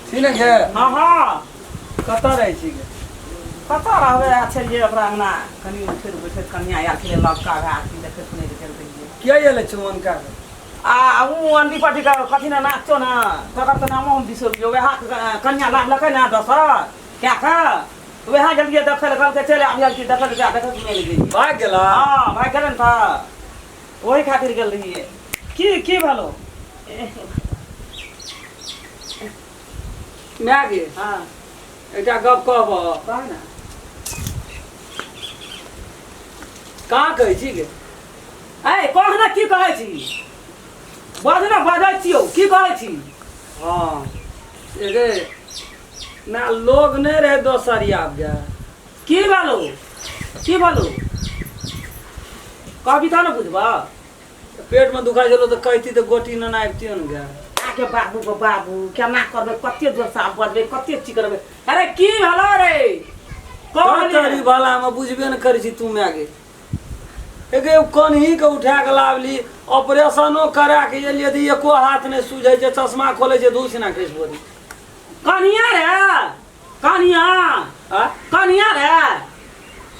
छी ने गे? हँ हँ। कतऽ रहै छी गे? कतऽ रहबै, आयल छलियै ओकरा अङ्गना कनि उठैत बैठैत। कनिया आयल छलै लबका भाय, अथी देखैत सुनैत गेल रहियै। के एलै चुमनका के? आ ओ अंडी पट्टी के कथी ने नाचो ने, तकर तऽ नामो हम बिसरि गेलियै। वएह कनिया लाबलकै ने दोसर कए कऽ, वएह गेलियै देखै लए। कहलकै चलि आबियै कि देखै लए, जा देखै सुनै लए गेलियै। भागि गेला? हँ, भागि गेलै ने, तऽ ओहि खातिर गेल रहियै। की की भेलो? माय गे। हँ। एकटा गप कहबह? कह ने। कहाँ कहै छी गे? ऐ, कह ने, की कहै छी? बाज ने, बाजै छियौ, की कहै छी? हँ गे, ना लोग नहि रहै दोसर आब गे। की भेलो? की भेलो? कहबी तब ने बुझबह। पेट में दुखाइ छलो तऽ कहती तऽ गोटी नेने आबितियो ने गे। आगे बाबू गो बाबू, केना करबै? कते जोर से आब बजबै, कते चिकरबै? अरे, की भेलो रे? कह ने। तरी भला में बुझबे ने करै छी तू माय गे। एगे कन्ही के उठा के लावली, ऑपरेशनो करा के एलियै तऽ एको हाथ नहि सूझै छै, चश्मा खोलै छै दू सिना खसि पड़ै। कनिया रे, कनिया। आ? कनिया रे।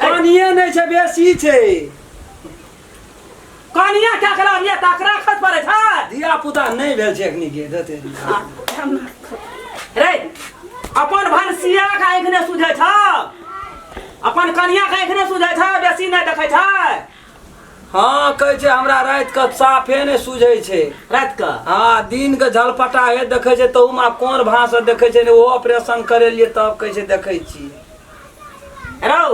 कनिये नहि छै, बेसी छै। कनिया क्या करा लिया तकरा खस पड़ै छै। धिया पुता नहि भेल छै एखनी के देते। रे, अपन भनसिया के आँखि नहि सुझै छ, अपन कनिया के आँखि नहि सुझै छ, बेसी नहि देखै छै। हँ, कहै छै हमरा राति के साफे नहि सुझै छै। राति के? हँ, दिन के झलपटा हे देखै छै, तहूमे आब कोन भाषा देखै छै ने। ओहो ऑपरेशन करेलियै तब कहै छै देखै छी। रौ,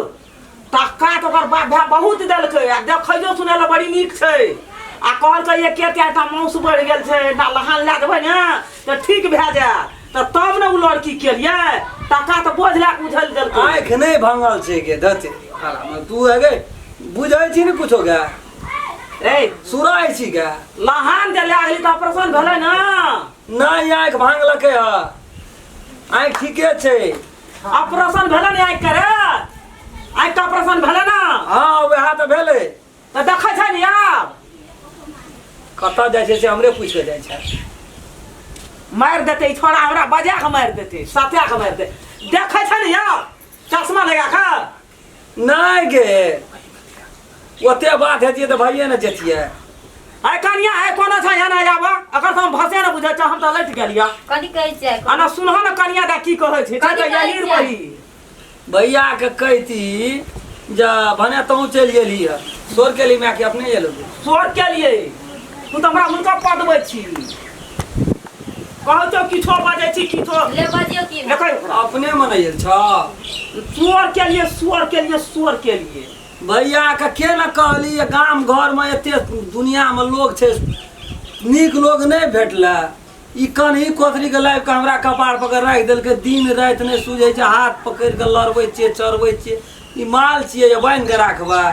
टक्का तऽ ओकर बाप भाय बहुत देलकै आ देखैयो सुनै लए बड़ी नीक छै। आ कहलकै एके टा माउस बढ़ि गेल छै, एकटा लहान लए देबै ने तऽ ठीक भए जायत। तऽ तब ने ओ लड़की केलियै। टका तऽ बोझ लए कऽ उझलि देलकै। आँखि नहि भंगल छै गे धते तू हे गे, बुझै छी ने कुछो गे? रे। सुराइ छी गे? लहान जे लए गेली तऽ ऑपरेशन भेलै ने? नहि, आँखि भांगलकै ह, आँखि ठीके छै। ऑपरेशन भेलै ने आँखि करे? आँखि के ऑपरेशन भेलै ने? हँ, वएह तऽ भेलै। तऽ देखै छै ने आब? कतऽ जाइ छै से हमरे पूछि कऽ जाइ छै। मारि देतै ई छोड़ा हमरा, बजा कऽ मारि देतै, सत्या कऽ मारि देतै। देखै छै ने आब चश्मा लगा कऽ? नहि गे, ओते बात हेतियै तऽ भइए ने जेतियै। आइ कनिया, आइ कोना छै? एना आब अकर तऽ हम भाषे ने बुझै छ, हम तऽ लटि गेलियै। कथी कहै छियै? आना सुनहो ने कनिया दा की कहै छै। कथी तऽ कहै यही छियै? वही भैया के कहती जे भने तहूँ चलि गेली हँ, शोर केली मायके अपने एलौ। शोर केलियै? तू तऽ हमरा हुनका पदबै छी, कहै छौ किछो बजै छी किछो। ले, बजियौ की? देखै ओकरा। अपने मने आयल छ। शोर केलियै, शोर केलियै, शोर केलियै। भैया के के ने कहली जे गाम घर में एते दुनिया में लोग छै, नीक लोग नहि भेटलै। ई कनही कोथरी के लाबि कऽ हमरा कपार पकड़ राखि देलकै। दिन राति नहि सूझै छै, हाथ पकड़ि कऽ लड़बै छियै, चरबै छियै। ई माल छियै जे बान्हि कऽ राखबै?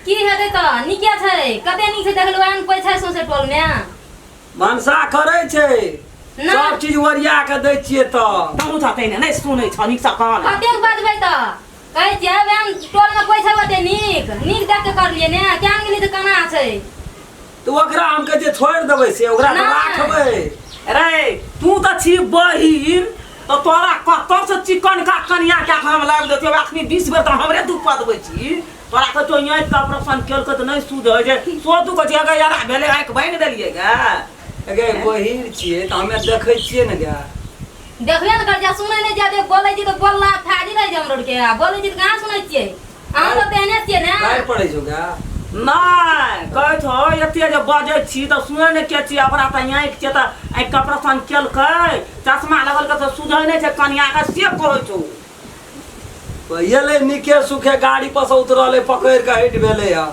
की हेतै तऽ नीके छै, कते नीक छै देखलु, एहन कोइ छै सौंसे टोल मे? भनसा करै छै। नहि। सब चीज ओरिया कऽ दै छियै तऽ तहूँ छतै ने, नहि सुनै छ नीकसँ कान। कतेक बजबै तऽ कहै छियै, एहन टोल मे कोइ छै ओते नीक? नीक देख के करलियै ने। केहन गेली तऽ केना छै? तऽ ओकरा हम कहै छियै छोड़ि देबै से ओकरा तऽ नहि। राखबै। रे, तू तऽ छी बहिर, तऽ तोरा कतऽ से चिकन का कनिया कए कऽ हम लाबि देतियौ? अखनी 20 बेर तऽ हमरे दुख पदबै छी। तोरा कहै छौ आँखि के ऑपरेशन केलकै तऽ नहि सुधै छै, सो तू कहै छी अगर यारा भेलै, आँखि भाङि देलियै गे। गे, बहिर छियै तऽ हमे देखै छियै ने गे। देखबे ने कर जा, सुनै नहि जादे बोलै छी तऽ बोलला फाजिल है जे हमरो के आ बोलै छी तऽ कहाँ सुनै छियै? अहाँ सब तेहने छियै ने। गारि पड़ै छौ गे? नहि, कहै छौ एते जे बजै छी तऽ सुनै नहि के छी। ओकरा तऽ आँखि छै, तऽ आँखि के ऑपरेशन केलकै, चश्मा लगलकै तऽ सुझै नहि छै कनिया के, से कहै छौ। एलै नीके सुखे, गाड़ी पर से उतरलै, पकड़ि कऽ हटि भेलै हँ,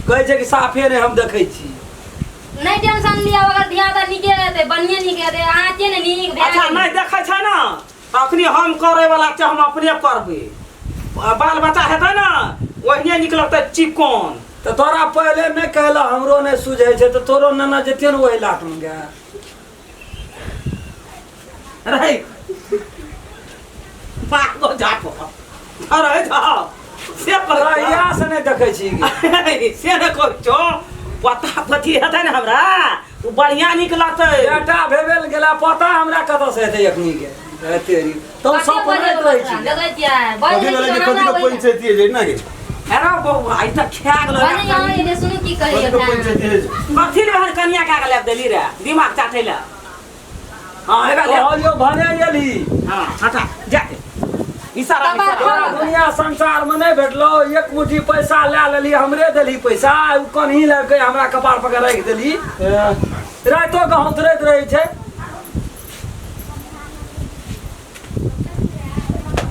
कहै छै कि साफे नहि हम देखै छी। नहि टेंशन लिअ, ओकर बियाह तऽ नीके हेतै, बढ़िए नीक हेतै। अहाँ छियै ने नीक भए अच्छा गेलै। नहि देखै छै ने तऽ अखनी हम करै वाला छै, हम अपने करबै। बाल बच्चा हेतै ने, ओहिने निकलतै चिकन। तऽ तोरा पहिले नहि कहला हमरो नहि सुझै छै, तऽ तोरो नेने जेतियै ने ओहि लाटमे गे। रे बाप जाप अरे जा से तोरा इएह से नहि देखै छी गे। से नहि कहै छौ, पता पति हेतै ने हमरा तू बढ़िया निकलतै। बेटा भेबेल गेला पता हमरा कतऽ से हेतै एखनी के। हे तेरी तो कते सब बजै पढ़ैत रहै छी। देखै छियै बजै कथी भेलै छियै जे कथी हमरा के ओहिना। पंचायती है जे ना गे? अरे बौआ ई तऽ खा गेलो। बने यहाँ एने सुनू की कहैया। कथी के पंचायती है जे? कथी ले बहन कनिया कए के लाबि देली रे दिमाग चाटै लए? हाँ हेबे ले। कहलियौ भने एली। हाँ हटा जा इशारा कपार इशारा। तोरा दुनिया संसार में नहीं भेटलो एक मुट्ठी पैसा ले लेली हमरे देली पैसा उ कन्ही लऽ के हमरा कपार पर के राखि देली। रातो के हौथरैत रहै छै।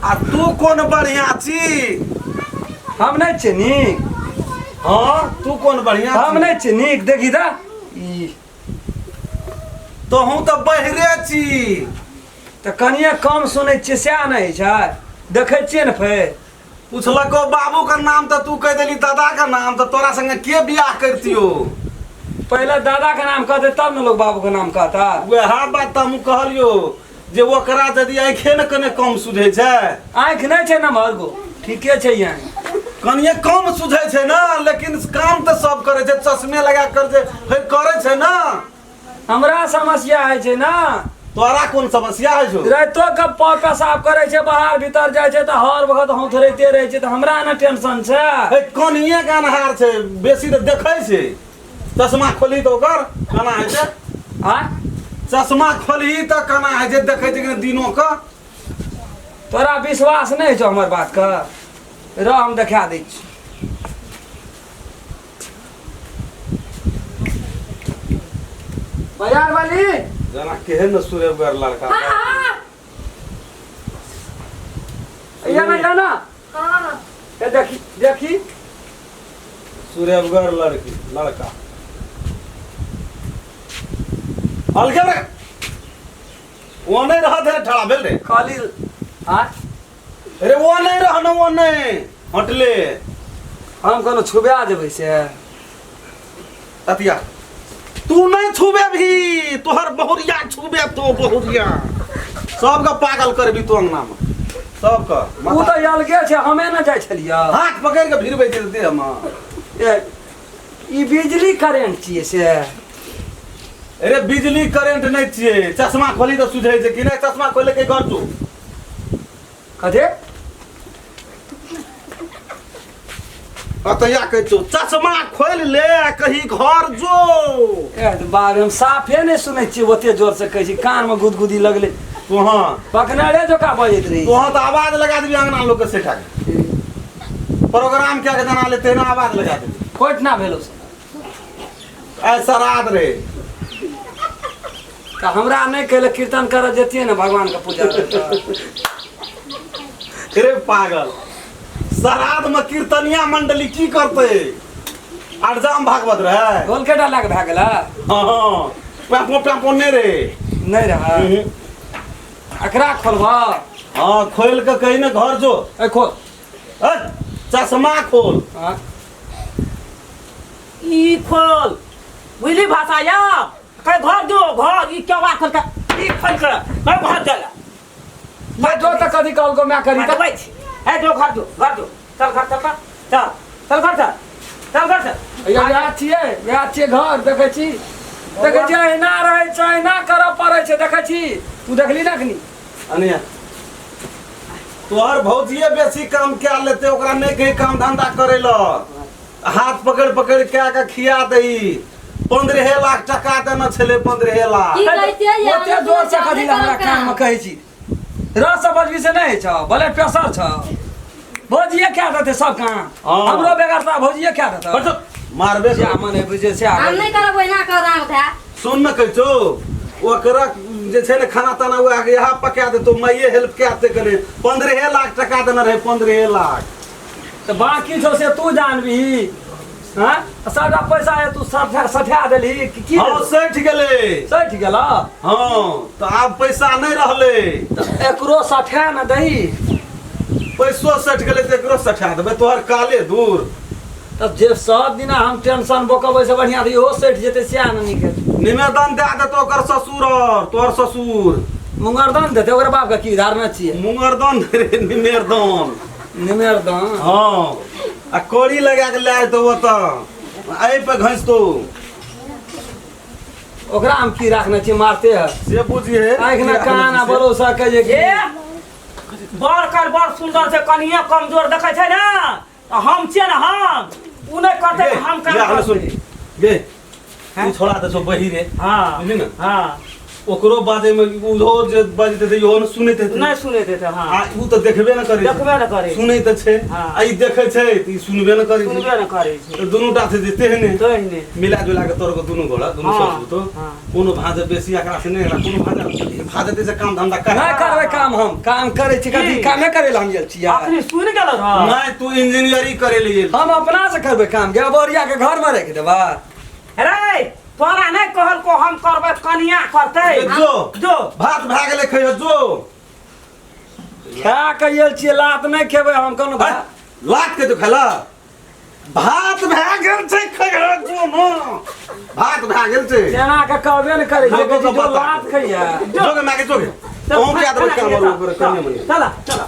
आ तू कोन बढ़िया छी? हम नहीं छियै नीक। हाँ तू कोन बढ़िया? हम नहीं छियै नीक। देखी तऽ ई तोहू तऽ बहिरे छी। तऽ कनिए कम सुनै छियै सएह ने होइ छै। देखै छियै ने फेर पुछलको बाबू के नाम तऽ तू कहि देली दादा के नाम, तऽ तोरा संगे के बियाह करतियो? पहिले दादा के नाम कहते तब ने लोग बाबू के नाम कहता। वएह बात तऽ हमहूँ कहलियो जे ओकरा यदि आँखे ने कने कम सुझै छै। आँखि नहि छै नमहर गो ठीके छै यहाँ कनिए कम सुझै छै ने, लेकिन काम तऽ सब करै छै, चश्मे लगा कर जे फेर करै छै ने। हमरा समस्या होइ छै ने। तोरा कोन समस्या होइ छौ? रातो के पाव पेशाब करै छै बाहर भीतर जाइ छै तऽ हर वक्त हौथरैते रहै छै तऽ हमरा ने टेंशन छै। हे कनिए के अन्हार छै बेसी तऽ देखै छै। चश्मा खोलही तऽ ओकर केना होइ छै? आ चश्मा खोलही तऽ केना होइ छै? देखै छै कि नहि दिनो के? तोरा विश्वास नहि छौ हमर बात के? रह हम देखा दै छी। बाजार वाली जना केहन ने सुरेबगर लड़का। हाँ हाँ या ना या ना हाँ ए देखी देखी सुरेबगर लड़की लड़का अलगे रे वो नहीं रहत रे ठड़ा भेल रे। कहली आ अरे वो नहीं रह न वो नहीं हटले। हम कोनो छुबा देबै से अतिया तू नहीं छुबे भी तोहर बहुरिया छुबे तो बहुरिया सबके पागल करबी तू अंगना में सबके। ओ तऽ अलगे छै हमे ने जाइ छलियै। हाथ पकड़ के भिड़बै छै देह में। ए ई बिजली करेंट छियै से? अरे बिजली करेंट नहीं छियै। चश्मा खोली तऽ सुझै छै कि नहि? चश्मा खोले के घर तू कथी? अतया कहै छौ चश्मा खोलि ले आ कही घर जो। ए बाप रे, हम साफे नहि सुनै छियै ओते जोर से कहै छी कान में गुदगुदी लगलै। तोहाँ पकड़े जोका बजैत रही। तोहाँ तऽ आवाज लगा देबी अंगना लोग के सेठा के प्रोग्राम क्या के जना लेते ना आवाज लगा देबी। कोट ना भेलो से आइ श्राद्ध रे तऽ हमरा नहि कहले कीर्तन करऽ जतियै ने भगवान के पूजा करतै। रे पागल श्राद्ध में कीर्तनिया मंडली की करते? अरजाम भागवत रहे ढोल के डाला के भए गेलै। हाँ पैपो पैपो नहीं रे नहीं रहा। एकरा खोलबा? हाँ खोल के कहीं ना घर जो। ए खोल। ए, चश्मा खोल। हाँ ई खोल बुझली भाषा या कहे घर जो घर ई क्या बात खोल के ई खोल के मैं घर चला मैं जो तऽ कथी कहलको मैं करी तऽ तऽ छी ए जो घर जो घर जो चल घर चल चल चल घर चल चल घर चल। या वएह छियै वएह छियै घर। देखै छी देखै छियै एना रहै छै एना करऽ पड़ै छै। देखै छी तू देखली ना अखनी? अनिया तोहर भौजिए बेसी काम क्या लेते ओकरा नहीं कहीं काम धंधा करे ल हाथ पकड़ पकड़ के के खिया दही। 15 लाख टका देना छले 15 लाख। की कहै छियै ये? ओते जोर से कथी लए हमरा कान में कहै छी? रस बजबी से नहि छौ ब्लड प्रेशर छौ। भौजिए क्या देतै सब काम? हाँ। हमरो बेगरता भौजिए क्या देतै? बस मारबे जे मन है बुझे से हम नहीं करब ओहिना कर राम था। सुन न कहै छौ ओकरा जे छै ने खाना ताना वएह यहाँ पका देतौ माइए हेल्प कए देतै कने। 15 लाख टका देने रहै 15 लाख। तऽ बाकी छौ से तू जानबही? हाँ सबटा पैसा है तू सठा सठा देलही कि की? हाँ सठि गेलै। सठि गेल? हाँ तऽ आब पैसा नहीं रहलै। तऽ एकरो सठा ने दही। पैसो सठि गेलै तऽ एकरो सठा देबै तोहर काले दूर। तऽ जे सब दिना हम टेंशन बोकबै से बढ़िआँ तऽ इहो सठि जेतै सएह ने नीक हेतै। निवेदन दए देतौ ओकर ससुर और तोहर ससुर। मुंगरदान देतै ओकर बाप के की धारणा छियै? मुंगरदान रे निमेरदान। निमेरदान? हाँ आ कौड़ी लगा के लए जेतौ ओतऽ एहि पे घसतौ। ओकरा हम की राखने छी मारते है से बुझिए आँखि ने कान आ भरोसा के जे ए बड़ कर बड़ सुंदर छै कनिए कमजोर देखै छै ने तऽ हम छियै ने हम उ नहि करतै तऽ हम या काम हम सुन करबै। गे तू छोड़ा दे छौ बही रे हाँ बुझली ने हाँ ओकरो बाजे में उहो जे बजते थे इहो ने सुनैत हेतै नहि सुनैत हेतै हाँ आ उ तऽ देखबे ने करै छै देखबे ने करै सुनै तऽ छै हाँ। आ ई देखै छै तऽ ई सुनबे ने करै छै सुनबे ने करै छै तऽ दुनू टा छै जे तेहने तेहने मिला जुला के तोर के दुनू गोड़ा दुनू हाँ, सास पुतोह हाँ। कोनो भाज बेसी एकरा से नहि एकरा कोनो भाज भाजते से काम धंधा कर नहि करबै काम हम काम करै छी कथी की? कामे करै लए हम गेल छियै अखनी सुनि गेल रह नहि तू इंजीनियरिंग करे लिए हम अपना से करबै काम गे बोरिया के घर में राखि देबा रे तोरा नहि कहलको हम करबै कनिया करतै जो जो भात भए गेलै खैयो जो खा के गेल छियै लात नहि खेबै हम कोनो भात लात के जो खेला भात भए गेल छै खैयो जो न भात भए गेल छै तेना के कहबे ने करै छै लोको जो के पता। लात खैया जो के मागे जो के तों क्या देबै काम और ओकर कनिया मनिया चला चला